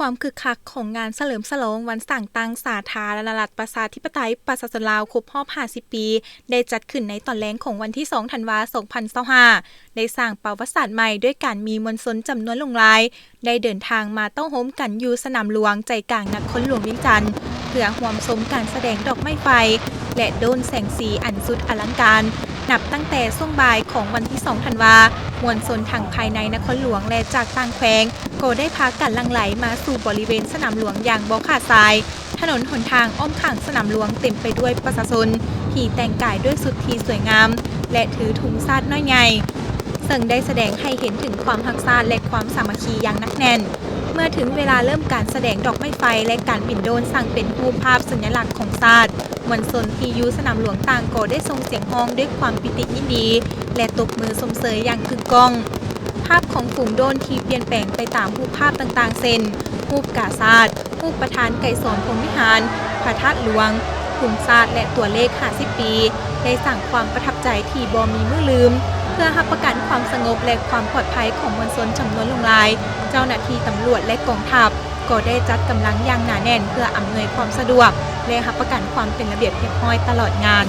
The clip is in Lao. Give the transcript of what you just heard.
ຄວາມຄຶກຄັກຂອງງານສະເຫຼີມສະຫຼອງວັນສ້າງຕັ້ງສາທາລະນະລັດປະຊາທິປະໄຕປະຊາຊົນລາວຄົບຮອບຫ້າສິບປີ ໄດ້ຈັດຂຶ້ນໃນຕອນແລງຂອງວັນທີສອງ ທັນວາ ສອງພັນຊາວຫ້າ ໄດ້ສ້າງປະຫວັດສາດໃໝ່ດ້ວຍການມີມວນຊົນຈຳນວນຫຼວງຫຼາຍ ໄດ້ເດີນທາງມາເຕົ້າໂຮມກັນຢູ່ສະໜາມຫຼວງໃຈກາງນະຄອນຫຼວງວຽງຈັນ ເພື່ອຮ່ວມຊົມການສະແດງດອກໄມ້ໄຟ ແລະ ໂດຣນແສງສີອັນສຸດອະລັງການ. ນັບຕັ້ງແຕ່ຊ່ວງບ່າຍຂອງວັນທີສອງ ທັນວາ ມວນຊົນທັງພາຍໃນນະຄອນຫຼວງ ແລະ ຈາກຕ່າງແຂວງ ກໍໄດ້ພາກັນຫຼັ່ງໄຫຼມາສູ່ບໍລິເວນສະໜາມຫຼວງຢ່າງບໍ່ຂາດສາຍ. ຖະໜົນຫົນທາງອ້ອມຂ້າງສະໜາມຫຼວງເຕັມໄປດ້ວຍປະຊາຊົນທີ່ແຕ່ງກາຍດ້ວຍຊຸດທີ່ສວຍງາມ ແລະ ຖືທຸງຊາດນ້ອຍໃຫຍ່ ເຊິ່ງໄດ້ສະແດງໃຫ້ເຫັນເຖິງຄວາມຮັກຊາດ ແລະ ຄວາມສາມັກຄີຢ່າງໜັກແໜ້ນ. ເມື່ອເຖິງເວລາເລີ່ມການສະແດງດອກໄມ້ໄຟ ແລະ ການບິນໂດຣນສ້າງເປັນຮູບພາບສັນຍະລັກຂອງຊາດ, ມວນຊົນທີ່ຢູ່ສະໜາມຫຼວງຕ່າງກໍໄດ້ສົ່ງສຽງຮ້ອງດ້ວຍຄວາມປີຕິຍິນດີ ແລະ ຕົບມືຊົມເຊີຍຢ່າງກຶກກ້ອງ. ພາບຂອງຝູງໂດຣນທີ່ປ່ຽນແປງໄປຕາມຮູບພາບຕ່າງໆ ເຊັ່ນ ຮູບກາຊາດ, ຮູບປະທານໄກສອນພົມວິຫານ, ພະທາດຫຼວງ, ທຸງຊາດ ແລະ ຕົວເລກຫ້າສິບປີ ໄດ້ສ້າງຄວາມປະທັບໃຈທີ່ບໍ່ມີມື້ລືມ. ເພື່ອຮັບປະກັນຄວາມສະຫງົບ ແລະ ຄວາມປອດໄພຂອງມວນຊົນຈຳນວນຫຼວງຫຼາຍ, ເຈົ້າໜ້າທີ່ຕຳຫຼວດ ແລະ ກອງທັບ ກໍໄດ້ຈັດກຳລັງຢ່າງໜາແໜ້ນ ເພື່ອອຳນວຍຄວາມສະດວກ ແລະ ຮັບປະກັນຄວາມເປັນລະບຽບຮຽບຮ້ອຍຕະຫຼອດງານ.